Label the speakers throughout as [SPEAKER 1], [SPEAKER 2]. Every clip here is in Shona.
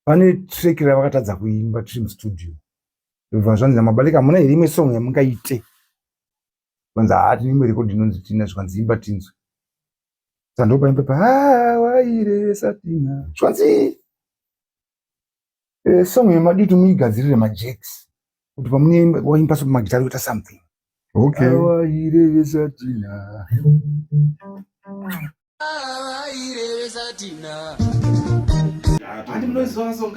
[SPEAKER 1] Pane track ravakatadza kuimba tiri mustudio, ndobva zvanzi naMabaleka, "Hamuna here imwe song yamungaite?" Vanzi, "Haa, tine imwe record inonzi Tina." Zvikanzi, "Imba tinzwe." Saka ndopaimba pa "Wairevesa Tina". Zvikanzi, "Song yemaditi muigadzirire majacks kuti pamunoimba waimba so magitari kuita something." "Wairevesa Tina."
[SPEAKER 2] Havairevesa Tina.
[SPEAKER 3] Handi munoiziva song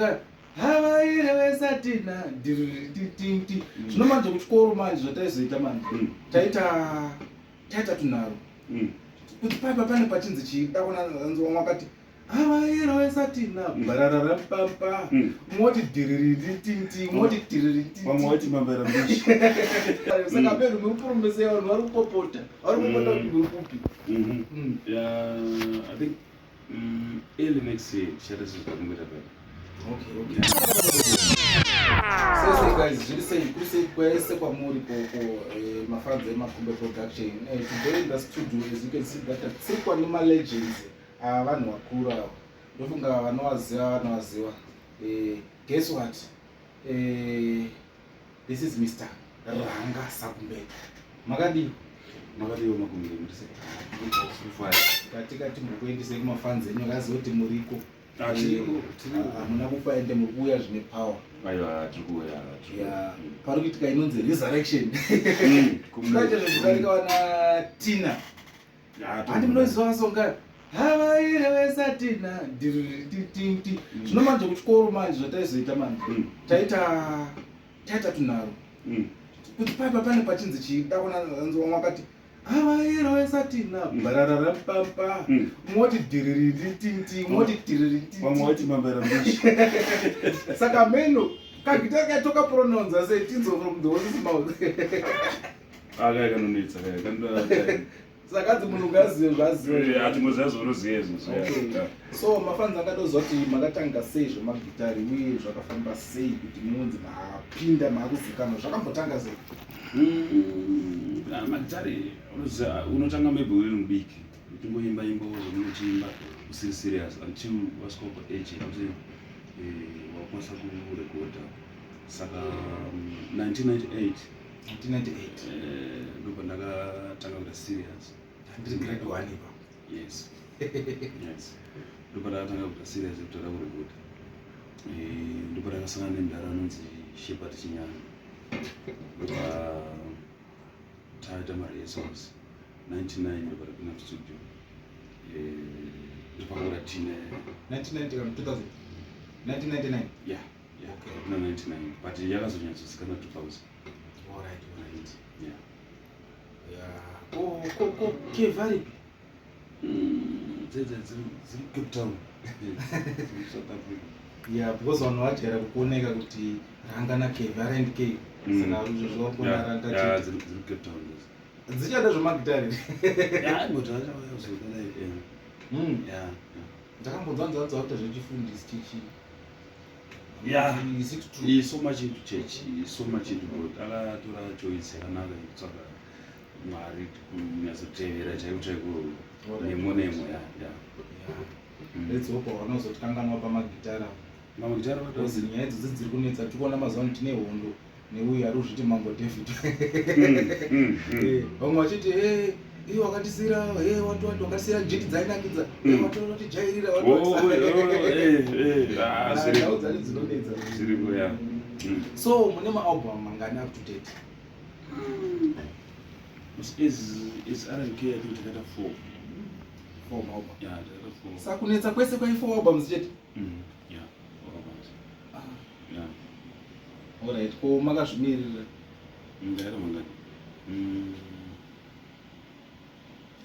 [SPEAKER 3] "Havairevesa Tina"? Diriritinti. Zvino manje kuchikoro manje zvataizoita manje, taita tunharo kuti paipa pane pachinzi chida kuona vamwe vakati "Havairevesa Tina barararampampa", moti "dhiriritinti", moti "dhiriritinti".
[SPEAKER 4] Vamwe vati "Mambera mbishi".
[SPEAKER 3] Saka pedu muri kupromesei? Vanhu vari kupopota, vari kupopota kuti muri kupi?
[SPEAKER 4] Yeah, I think early next year tichaita sezvakungoita papa.
[SPEAKER 3] Okay. So say guys, zviri sei, kuri sei kwese kwamuri koko, mafans eMakumbe Production? Today in the studio, as you can see, that tatsikwa nemalegends, avanhu vakuru ava. Ndofunga vanovaziva, vanovaziva. Guess what? This is Mr. Ranga Sakumbeto. Makadii?
[SPEAKER 4] Makadiwa Makumbe, muri sei? Fine.
[SPEAKER 3] Katika timbokuendesei kumafans enyu akaziva kuti muriko.
[SPEAKER 4] Ah, tiriko, tiriko.
[SPEAKER 3] Hamuna kufa, ende muri kuuya zvine power.
[SPEAKER 4] Aiwa, tiri kuuya.
[SPEAKER 3] Ya, pari kuitika inonzi resurrection. Kudaita zvezvikudarika vana Tina. Handi munoiziva song "Havairevesa Tina"? Diriritinti. Zvino manje kuchikoro manje zvataizoita manje, taita tunharo kuti paipa pane pachinzi chida kuona vamwe vakati "Havairevesa Tina barararampampa", moti "dhiriritinti", moti "dhiriritinti".
[SPEAKER 4] Vamwe vati "Mambera mbishi".
[SPEAKER 3] Saka meno kagitari katoka pronounza sei? Tinzo from the horse's mouth.
[SPEAKER 4] Akaya kanonetsa kaya kanoda.
[SPEAKER 3] Saka adzi munhu ungazive zvaziva.
[SPEAKER 4] Hatimboziva zvaunoziva izvozvo.
[SPEAKER 3] Okay. So mafans angatoziva kuti makatanga sei zvemagitari, uye zvakafamba sei kuti munzi mapinda maakuzikanwa? Zvakambotanga sei?
[SPEAKER 4] Magitari unoziva unotanga maybe uri mudiki uchingoimba imbawo zvamunochiimba usiri serious until wasvika paage yekuti wakwanisa kurekodha. Saka 1998.
[SPEAKER 3] 1998.
[SPEAKER 4] Ndobva ndakatanga kuita serious.
[SPEAKER 3] Ndiri grade 1 ipa.
[SPEAKER 4] Yes, ndobva ndakatanga kuita serious yekuti kurekodha. Ndobva ndakasangana nemudhara anonzi Shepard Chinyanga, ndobva taita marehearsals 99, ndobva tapinda mustudio. Ndopakaura Tine.
[SPEAKER 3] 1990 kana 2000? 1999?
[SPEAKER 4] Yeah, tapinda 99, but yakazonyatsozikanwa 2000.
[SPEAKER 3] All right.
[SPEAKER 4] Yeah.
[SPEAKER 3] Yeah. Ko Kev aripi?
[SPEAKER 4] Dziri Cape Town, dziri South Africa.
[SPEAKER 3] Yeah, because vanhu vajaira kukuoneka kuti Ranga naKev, R and K. Saka izvo zvakuona Ranga
[SPEAKER 4] Yeah,
[SPEAKER 3] chete.
[SPEAKER 4] Dziri Cape Town, yes.
[SPEAKER 3] Dzichada zvemagitari.
[SPEAKER 4] Yeah, but achauya kuzodai. Yeah.
[SPEAKER 3] Ndakambonzwa nzanza kuita zvechifundisi chichi. Is it true?
[SPEAKER 4] He is so much into church, he is so much into God. Akatora choice yakanaka yekutsvaka Mwari, kunyatsotevera chaiko chaiko, nemo nemo, yeah.
[SPEAKER 3] Yeah. Let's hope vanozotikanganwa pamagitara.
[SPEAKER 4] Mamagitara.
[SPEAKER 3] Because nyaya idzodzi dziri kunetsa. Tiri kuona mazuva ano tine hondo neuyu ari kuzviti Mambo David. Vamwe vachiti, "Eh, iye wakatisira, wati wati wakatisira jiti dzainakidza, watijairira." Nhau dzacho dzinonetsa.
[SPEAKER 4] Zviriko, ya.
[SPEAKER 3] So mune maalbum mangani up to date?
[SPEAKER 4] Is RNK, I think takaita four.
[SPEAKER 3] Four maalbum?
[SPEAKER 4] Yeah, takaita four.
[SPEAKER 3] Saka kunetsa kwese kwai four albums chete?
[SPEAKER 4] Yeah, four albums. Yeah.
[SPEAKER 3] Alright, ko makazvimirira?
[SPEAKER 4] Ndakaita mangani?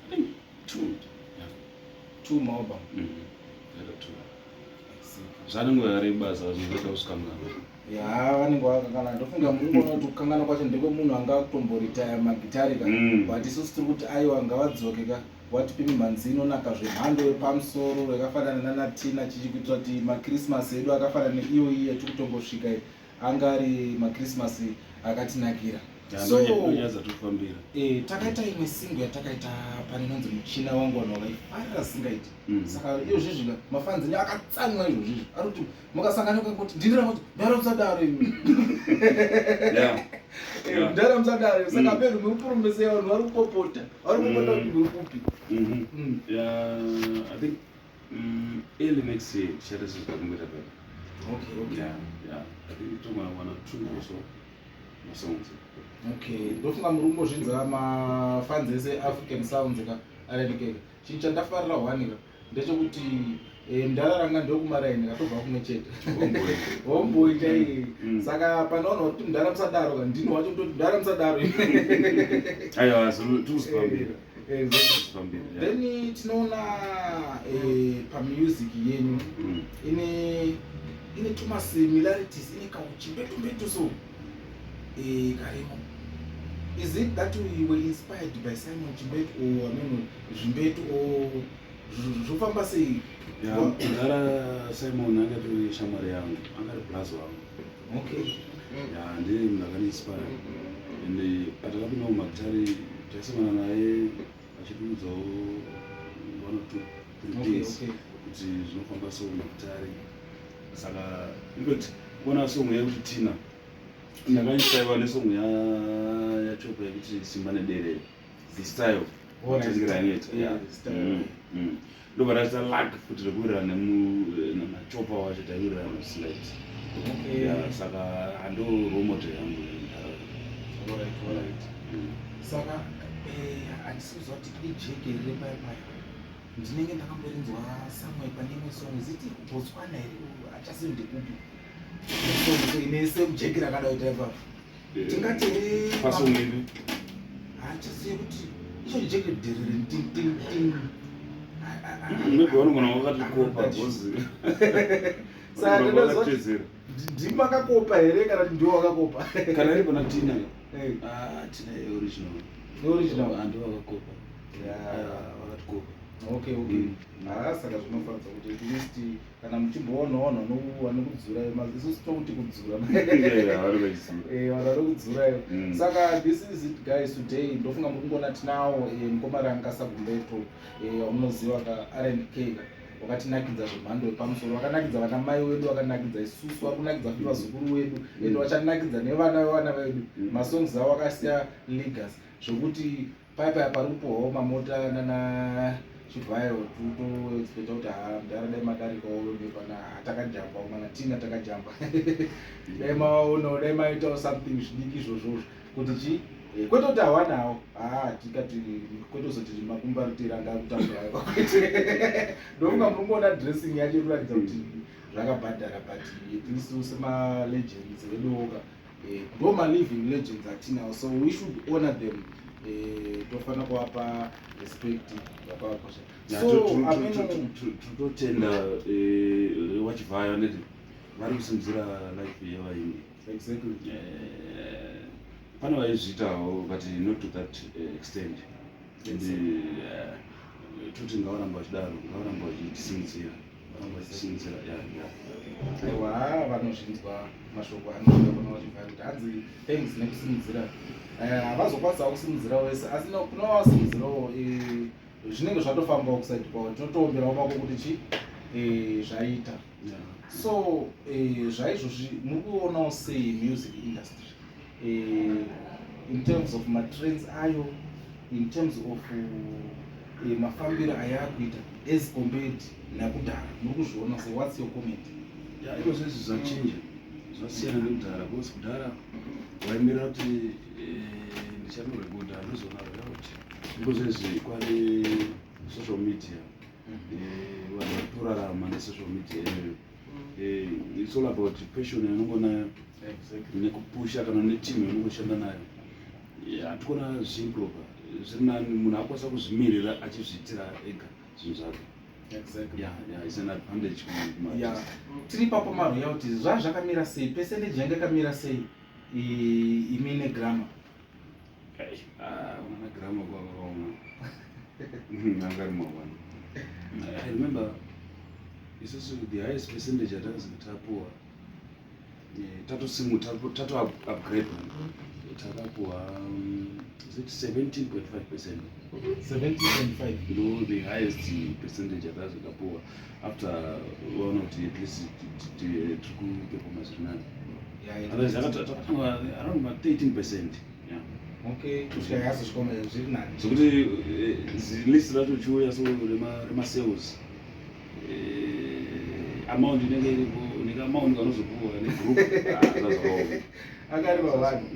[SPEAKER 4] I think two. Yeah.
[SPEAKER 3] Two maalbum?
[SPEAKER 4] Ndakaita two. Zvanenge yakareba, saka zvinoita kusvikangana.
[SPEAKER 3] Ya, vanenge vakakangana. Ndofunga muri kuona kuti kukangana kwacho ndekwemunhu anga kutomboritaya magitari ka. But isusu tiri kuti aiwa, ngavadzoke ka, watipe mimhanzi inonaka zvemhando yepamusoro yakafanana nanaTina chichi, kuitira kuti makrismasi edu akafanana neiyo iyi yatiri kutongosvika iyi anga ari makrismasi akatinakira.
[SPEAKER 4] So tofambira.
[SPEAKER 3] Takaita imwe single yatakaita pane inonzi Muchina Wangu, vanhu vakaifarira singaiti. Saka izvozvizvi ka, mafans enyu akatsamwa izvozvizvi, ari kuti mukasangana kuti ndinira kuti ndara musadaro imi. Ndara musadaro. Saka pedu muri kurumbesei? Vanhu vari kupopota, vari kupopota kuti muri kupi?
[SPEAKER 4] Yeah, I think early next year tichaita sezvakungoita papa. Yeah, I think togona kuwana two or so masongs.
[SPEAKER 3] Okay, ndofunga muri kumbozvinzwa, mafans ese African Sounds ka, arenikeka. Chinhu chandafarira one ka ndechekuti mudhara ranga ndokumaraini katobva kumwe chete, homeboy chai. Saka panoona kuti mudhara musadaro ka, ndini wacho ndoti mudhara musadaro.
[SPEAKER 4] Aiwa, tikuzvifambira.
[SPEAKER 3] Exactly. Then tinoona pamusic yenyu ine tumasimilarities, ine kauchimbetumbetu so karimo. Is it that we were inspired by Simon Chimbetu or, I mean, Zvimbetu, or zvofamba sei?
[SPEAKER 4] Mudhara Simon angatori shamwari yangu, angari plus wangu. Ya, ndiye munhu akaniinspire, and patakapinda mumagitari taisangana naye achitiudzawo one or two three things kuti zvinofamba so mumagitari. Saka infact kuona song yekuti Tina, ndakainspirwa nesong yaChopa yekuti Simba Nedere, the style matangiro ainoita.
[SPEAKER 3] Yeah, the style.
[SPEAKER 4] Ndobva ndaita luck futi rekuwirirana naChopa wacho, taiwirirana zvisingaiti. Yeah, saka hando role model yangu mudhara.
[SPEAKER 3] Alright. Saka handisi kuziva kuti ijeke riri paya paya, ndinenge ndakamborinzwa somewhere pane imwe song, ziti Botswana here, achasi ndekupi song so ine same jeke rakadai ipapo, tingati here?
[SPEAKER 4] Pasong ipi?
[SPEAKER 3] Hachazive kuti icho jeke dherere ting ting ting.
[SPEAKER 4] Maybe vanogona vakatikopa because
[SPEAKER 3] Saka ndinoziva kuti
[SPEAKER 4] vakatedzera.
[SPEAKER 3] Ndimakakopa here kana kuti ndiwo wakakopa?
[SPEAKER 4] Kana iri pana Tina, ah, Tina original.
[SPEAKER 3] Original.
[SPEAKER 4] Handi vakakopa. Ah, vakatikopa.
[SPEAKER 3] Okay. Ah, saka zvinofadza kuti at least kana muchimboonawo vanhu vanokudzura, isusu tokuti kudzura.
[SPEAKER 4] Yeah, vari vachizura.
[SPEAKER 3] Vanhu vari kudzura. Saka this is it, guys. Today ndofunga muri kungoona tinawo mukomaranga Sagumbeto, wamunoziva ka, RNK ka, wakatinakidza zvemhando yepamusoro, wakanakidza vana mai wedu, wakanakidza isusu, vari kunakidza futi vazukuru wedu, ende vachanakidza nevana vevana vedu. Masongs avo akasiya legacy zvokuti paya paya pari kupuhwawo mamota nana Chivhayo, toexpecta kuti ha, mudhara, dai madarikawo nepana takajambawo, mana Tina takajamba, dai maonawo, dai maitawo something zvidiki izvozvozvo kuti chi kwete kuti hawanawo. Ha, tikati kwete kuzoti makumbarutira anga kutambura, kwete. Ndofunga muri kuona dressing yacho iri kuratidza kuti zvakabhadhara, but at least semalegends eduwoka, ndo maliving legends atinawo, so we should honor them. Tofanira kuvapa respect yakavakosha. So ameno.
[SPEAKER 4] Totenda vaChivhayo ndeti vari kusimudzira life yevaimbi. Pane vaizviitawo, but not to that extent, and toti ngavaramba vachidaro, ngavaramba vachitisimudzira, varamba vachitisimudzira, yeah.
[SPEAKER 3] Aiwa, vanozvinzwa mashoko anosvika kuna vaChivhayo kuti hanzi thanks nekusimudzira. Havazokwanisawo kusimudzira wese, asi kuna vasimudzirawo zvinenge zvatofambawo kusaidi kwavo, tinotoomberawo mako kuti chi zvaita. So zvaizvozvi muri kuonawo sei music industry in terms of matrends ayo, in terms of mafambiro ayakuita as compared nakudhara? Muri kuzviona sei? What's your comment?
[SPEAKER 4] Ya, iko zvezvi zvachinja, zvasiyana nekudhara, because kudhara waimirira kuti ndichanorekodha ndozoona royalty. Iko zvezvi kwane social media, vanhu vari kutorarama nesocial media iyoyo. It's all about passion yaunongo nayo nekupusha, kana neteam yaunongoshanda nayo. Hatikona zviimprova, zviri nani munhu akwanisa kuzvimirira achizviitira ega zvinhu zvake. Yeah, it's an advantage kuma
[SPEAKER 3] Ya, tiri ipapo, maroyalties zvaa zvakamira sei? Percentage yange yakamira sei imi neGramma?
[SPEAKER 4] Unana Gramma kwakaoma, anga ari mawana. I remember isusu the highest percentage yatakazi tapuwa, tatosimu tato upgrade. Takapuwa is it 17.5%?
[SPEAKER 3] 17.5.
[SPEAKER 4] Ndo the highest percentage yatazvikapuwa after vaona kuti at least tiri kuperforma zviri nani. Otherwise takatanga around ma 13%, yeah.
[SPEAKER 3] Okay, kusvika yazosvika zviri nani.
[SPEAKER 4] Zvekuti list racho chiuya so remasales, amount inenge iripo nekaamount kanozopuwa negroup zvazvakaoma.
[SPEAKER 3] Akari pavanhu.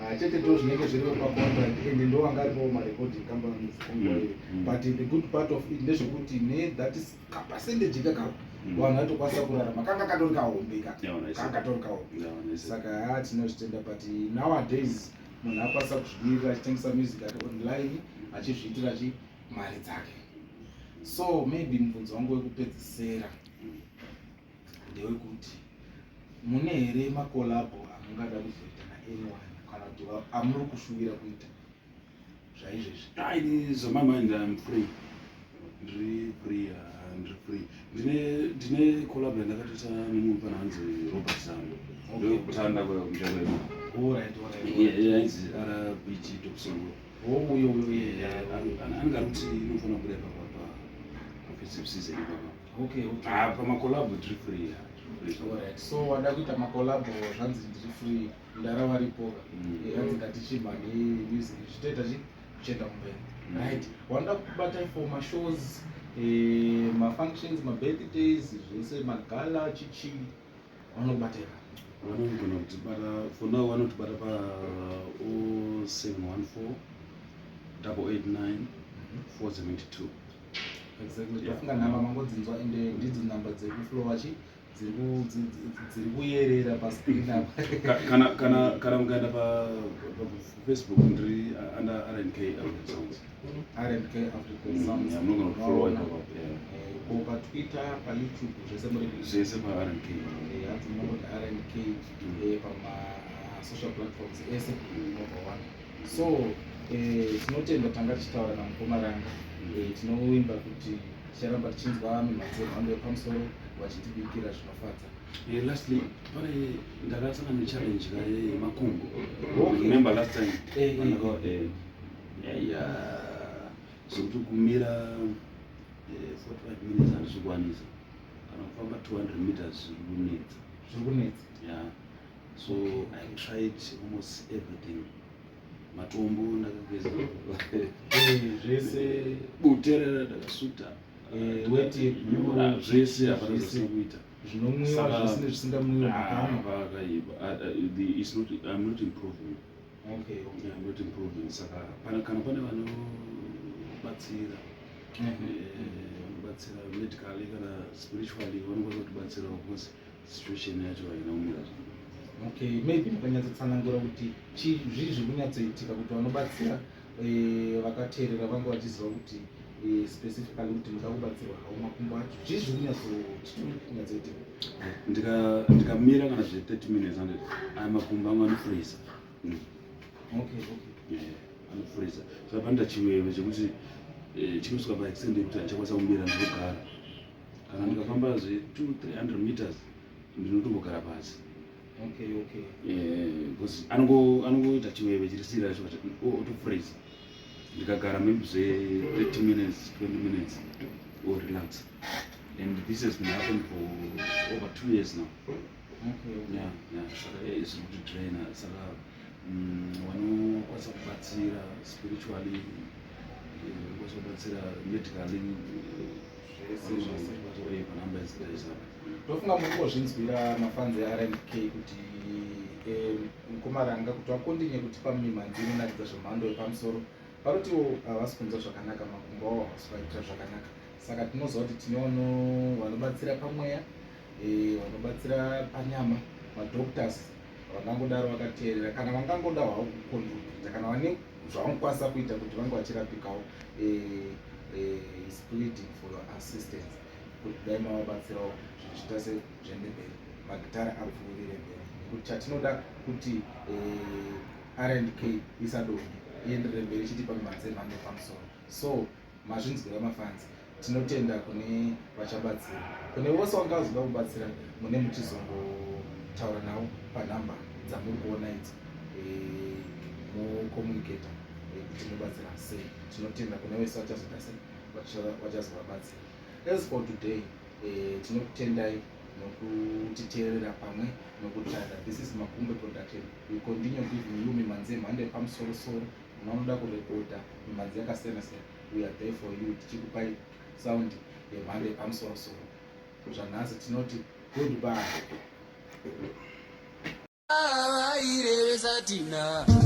[SPEAKER 3] Ah, chete ndo zvinenge zviripo pacontract, and ndo anga aripo marecording companies ongoing. But the good part of it ndezvekuti nethat kapercentage ikakako vanhu vatokwanisa kurarama. Kanga katori kahombe kaka. Kanga katori kahombe. Saka ha, tinozvitenda, but nowadays munhu akwanisa kuzvimirira achitengesa music yake online, achizviitira chi mari dzake. So maybe mubvunzo wangu wekupedzisira ndewekuti mune here macollabo amungada kuzoita naanyone, kana kuti amuri kushuvira kuita zvaizvezvi?
[SPEAKER 4] Ini zvama mind, I'm free, ndiri free, ndiri free. Ndine collab yandakatoita nemumwe mufana anzi Robert Zando. Ndokutanda kuita kwedu. Yainzi RBG Top Song.
[SPEAKER 3] Oh, uyo uyo, yeah.
[SPEAKER 4] Anenge ari kuti inofanira kubuda ipapa pafestive season ipapa. Ah, pamacollab ndiri free, yeah, ndiri free.
[SPEAKER 3] Alright, so wada kuita macollabo, zvanzi ndiri free, ndara varipoka. Hanzi ngatichimba nemusic zvichitoita chi kuchienda kumberi. Right, wanoda kubatai for mashows, mafunctions, mabirthdays, zvese, magala, chichi, vanokubatai?
[SPEAKER 4] Vanogona kutibata, for now vanotibata pa 0714 889 472.
[SPEAKER 3] Exactly.
[SPEAKER 4] Yeah.
[SPEAKER 3] Tofunga nhamba mangodzinzwa, ende ndidzo nhamba dzekuflowa chi dziri kuyerera pascreen apa.
[SPEAKER 4] Kana mukaenda paFacebook, ndiri under RNK African Sounds.
[SPEAKER 3] RNK African Sounds.
[SPEAKER 4] Yeah, munogona kufollowa
[SPEAKER 3] Vaona.
[SPEAKER 4] ipapo, yeah.
[SPEAKER 3] Ko paTwitter, paYouTube, zvese muri
[SPEAKER 4] Zvese paRNK.
[SPEAKER 3] Hanzi munongoti RNK pamasocial platforms ese, unobva. So tinotenda, tanga tichitaura namukomaranga. Tinoimba kuti ticharamba tichinzwa mimhanzi yemhando yepamusoro, vachitibikira zvinofadza.
[SPEAKER 4] Lastly, pane ndakasangana nechallenge ka yemakumbo.
[SPEAKER 3] Okay.
[SPEAKER 4] Remember last time?
[SPEAKER 3] Eh.
[SPEAKER 4] Yeah, zvekuti kumira 45 minutes handisi kukwanisa, kana kufamba 200 meters zviri kunetsa.
[SPEAKER 3] Zviri kunetsa.
[SPEAKER 4] Yeah, so I tried almost everything, matombo ndakageza.
[SPEAKER 3] Zvese.
[SPEAKER 4] Buterera ndakasuta.
[SPEAKER 3] Weti.
[SPEAKER 4] Nyora zvese, hapana
[SPEAKER 3] Zvese.
[SPEAKER 4] zvisina kuita.
[SPEAKER 3] Zvinomwiwa zvese nezvisingamwiwa makamwa.
[SPEAKER 4] Pakaipa. It's not, I'm not improving.
[SPEAKER 3] Okay.
[SPEAKER 4] Yeah, I'm not improving. Saka kana pane vanobatsira, vanobatsira medically kana spiritually, vanokwanisa kutibatsirawo because situation yacho haina kumira zvakanaka.
[SPEAKER 3] Okay, maybe mukanyatsotsanangura kuti zvii zviri kunyatsoitika, kuti vanobatsira vakateerera vanga vachiziva kuti specifically kuti muda kubatsirwa hawo makumbo acho, zvii zviri kunyatsoitika?
[SPEAKER 4] Ndikamira kana zve 30 minutes and aya makumbo angu anofreeza.
[SPEAKER 3] Okay.
[SPEAKER 4] Yeah, anofreeza. Saka panoita chiveve chekuti chinosvika paextent yekuti handichakwanisa kumira, ndinogara. Kana ndikafamba zve 2 300 meters, ndinotombogara pasi.
[SPEAKER 3] Okay.
[SPEAKER 4] Because anongoita chiveve chiri sira cho otofreeza. Ndikagara maybe zve 30 minutes, 20 minutes, or relax, and this has been happening for over 2 years now. Yeah, saka zviri kutidraina. Saka vanokwanisa kubatsira spiritually, vanokwanisa kubatsira medically,
[SPEAKER 3] Zvese, zvese.
[SPEAKER 4] panhamba dzidai.
[SPEAKER 3] Ndofunga muri kungozvinzwira, mafans eRNK, kuti mukomaranga kuti vakontinye kutipa mimhanzi inonakidza zvemhando yepamusoro, vanotiwo havasi kunzwa zvakanaka, makumbo avo havasi kuvaitira zvakanaka. Saka tinoziva kuti tine vanobatsira pamweya, vanobatsira panyama, madoctors vangangodaro vakateerera, kana vangangoda havo kucontributa, kana vane zvavanokwanisa kuita kuti vange vachirapikawo, is pleading for your assistance kuti dai mavabatsirawo, zvichiita sezviende mberi, magitara apfuurire mberi, nekuti chatinoda kuti RNK isadonhe, ienderere mberi ichitipa mimhanzi yemhando yepamusoro. So mazvinzwira, mafans. Tinotenda kune vachabatsira, kune vose vanga vazoda kubatsira, mune muchizongotaura navo panhamba dzamuri kuona idzo. Mocommunicata kuti mubatsira sei. Tinotenda kune vese vachazoita sei, vachazovabatsira. As for today, tinokutendai nokutiteerera pamwe nokutarira. This is Makumbe Production. We continue giving you mimhanzi yemhando yepamusorosoro. Unonoda kurekodha mimhanzi yakasiyana siyana, we are there for you, tichikupai sound yemhando yepamusorosoro. Zvanhasi tinoti goodbye.
[SPEAKER 2] Vairevesa Tina.